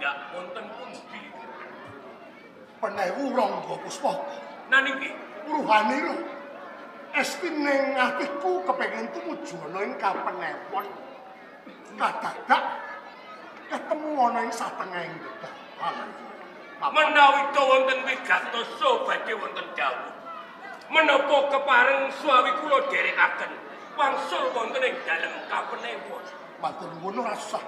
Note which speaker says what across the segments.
Speaker 1: tumindak wonten pundi?
Speaker 2: Penewu Rangga Puspaka.
Speaker 1: Nani nggih?
Speaker 2: Ruhanira esti ning atiku kepengin tumuju ana ing kapenewon. Kadadak ketemu ana ing satengahing dalan.
Speaker 1: Menawi wonten wigatosa badhe wonten dawuh. Menapa kepareng suawi kula dherekaken wangsul wonten ing dalem kapenewon.
Speaker 2: Matur nuwun ora usah.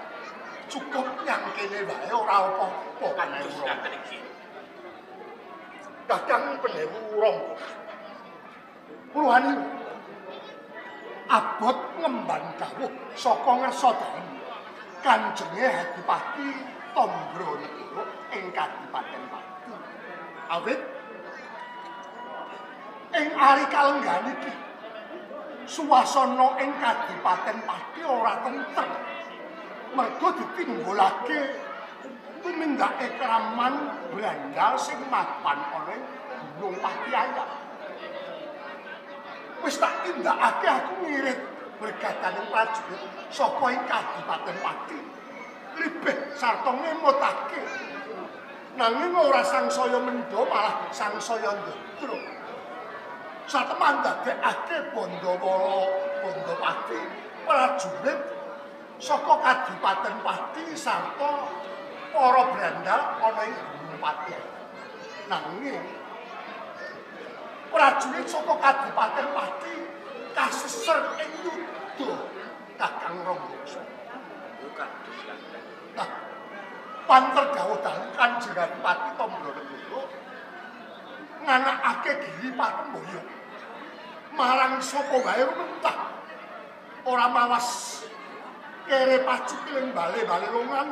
Speaker 2: Cukup nyang kene wae ora apa-apa
Speaker 1: kados ngaten iki.
Speaker 2: Kakang Penewu Rangga. Ruhani abot ngemban dawuh saka ngarsa dalem Kanjenge Adipati Tombronegoro ing Kadipaten Pati. Awit ing ari kalenggahan iki suasana ing Kadipaten Pati ora tentrem. Mergo ditimbulake tumindake kraman brandal sing mapan ana ing Gunung Pati Ayam. Wis tak tindakake aku ngirit bergadaning prajurit saka ing Kadipaten Pati. Libeh sarta ngemutake. Nanging ora sangsaya mendha malah sangsaya ndedro. Sateman ndadekake Bandawala Bandapati prajurit saka Kadipaten Pati sarta para brandal ana ing Gunung Pati. Nanging prajurit saka Kadipaten Pati kaseser ing yuda Kakang Rangga. Nah, panter dawuh dalem Kanjeng Adipati Tombronegoro nganakake Giri Patemboyo marang sapa wae rumentah ora mawas kere pacukiling bale-bale longan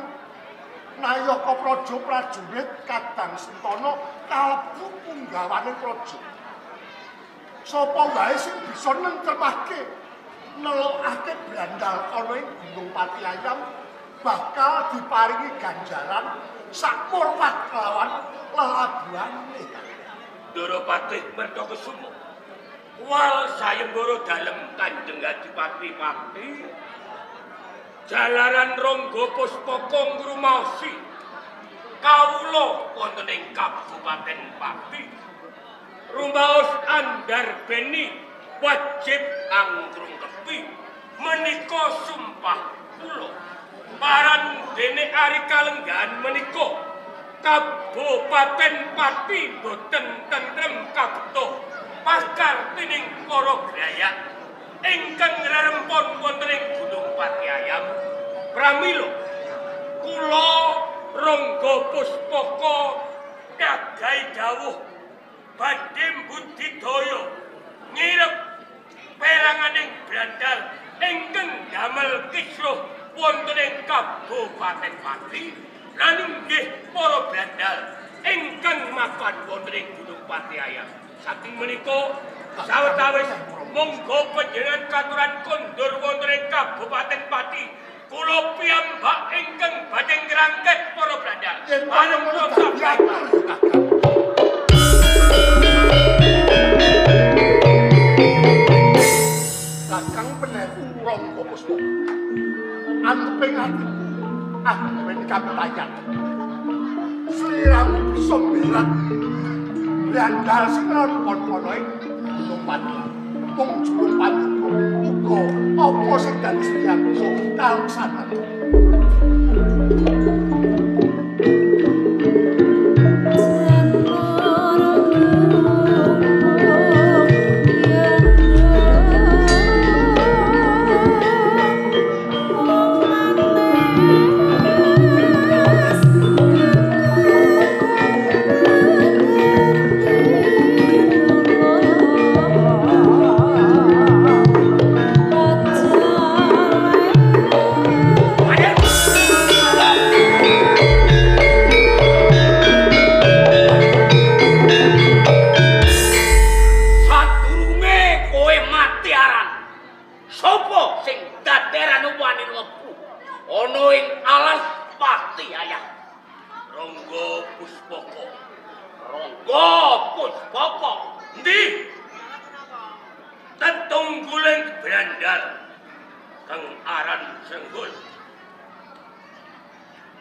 Speaker 2: nayaka praja prajurit kadang sentana kalebu punggawane praja. Sapa wae sing bisa nentremake nelokake brandal ana ing Gunung Pati Ayam bakal diparingi ganjaran sak murwat kelawan lelabuhane.
Speaker 1: Ndara Patih Mertokusumo wal sayembara dalem Kanjeng Adipati Pati jalaran Rangga Puspaka ngrumaosi kawula wonten ing Kabupaten Pati. Rumaos andarbeni wajib anggrung kepi menika sumpah kula. Paran dene ari kalenggahan menika Kabupaten Pati boten tentrem kabta pakar tining para grayak ingkang ngrerempon wonten ing Gunung Pati Ayam. Pramila kula Rangga Puspaka nyagahi dawuh badhe mbudidaya ngirep peranganing brandal ingkang damel kisruh wonten ing Kabupaten Pati lan inggih para brandal ingkang mapan wonten ing Gunung Pati Ayam. Saking menika sawetawis monggo panjenengan katuran kondur wonten ing Kabupaten Pati kula piyambak ingkang badhe ngrangket para brandal.
Speaker 2: Yen ngono dadi atur ya Kakang. Kakang Penewu Rangga Puspaka anteping atiku aku duweni kapitayan. Sliramu bisa mberat brandal sing rempon ana ing Gunung Pati. Mung juru paduka uga apa sing dadi sediya kaleksanan.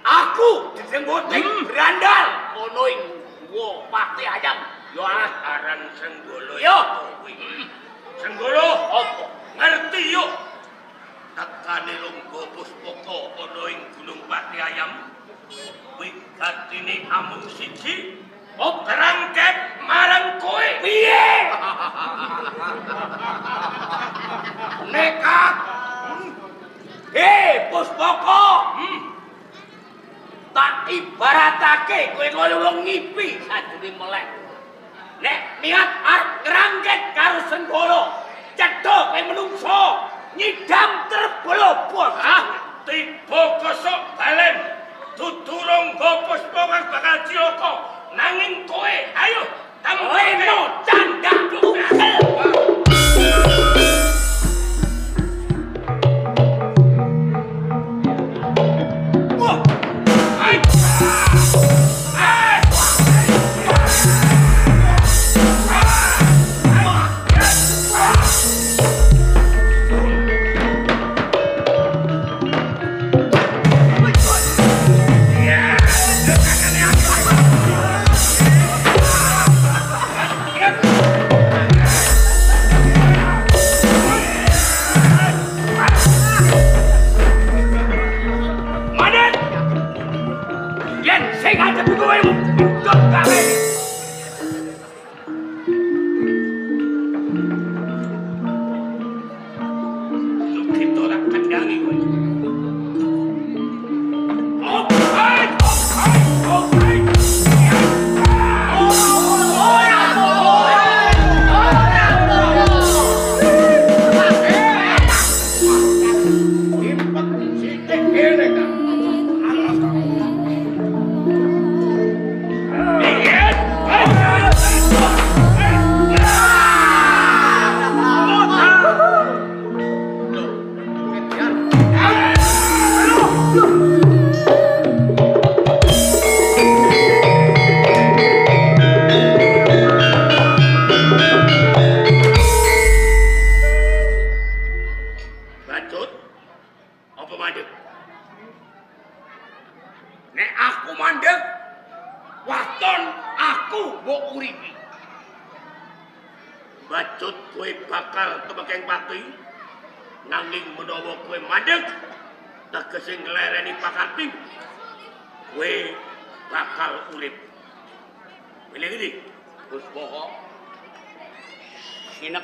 Speaker 1: Aku Aku disenggoting brandal ana ing guwa Pati Ayam. Ya aran Senggolo. Yo. Senggolo apa? Ngerti yo. Tekane Ronggo Puspaka ana ing Gunung Pati Ayam. Wigatine amung siji. Kerangket marang kowe. Piye? Nekat. Hei Puspaka. Tak ibaratake kowe kaya wong ngipi sajrone melek. Nek niat arep ngrangket karo Senggolo, cetha kowe menungso nyidam terbolobos. Tiba kosok balen. Dudu Ronggo Puspaka bakal cilaka. Nanging kowe ayo leno candak tugel.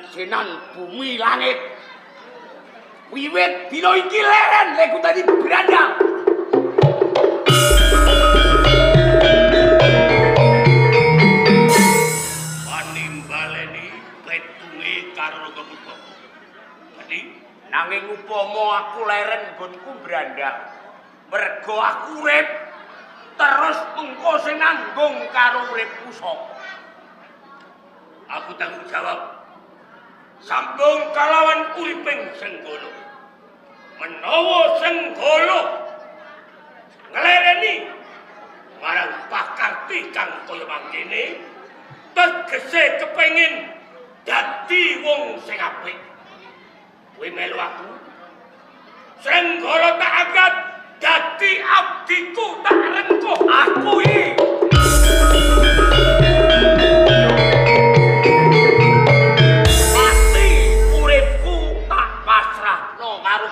Speaker 1: Sinan bumi langit wiwit dina iki leren lek tadi berandal. Panimbaleni petunge karo Ronggo Puspaka. Dadi nanging upama aku leren nggonku berandal mergo aku urip terus mengko sing nanggung karo uripku sapa? Aku tanggung jawab. Sambung kalawan uriping Senggolo. Menawa Senggolo nglereni marang pakarti kang kaya mangkene, tegese kepengin dadi wong sing apik. Kowe melu aku. Senggolo tak angkat dadi abdiku, tak rengkuh aku iki.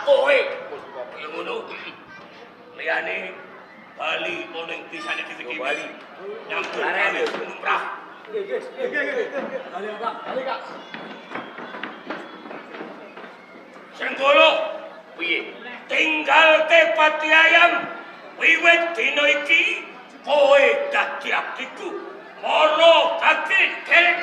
Speaker 1: Kowe kaya ngono. Liyane bali ana ing desane dhewe bali. Nyambut gawe lumrah.
Speaker 2: Nggih, nggih. Bali, Pak. Bali, Kak.
Speaker 1: Senggolo, piye? Tinggalke Pati Ayam. Wiwit dina iki kowe dadi abdiku. Mara dadi derekanku.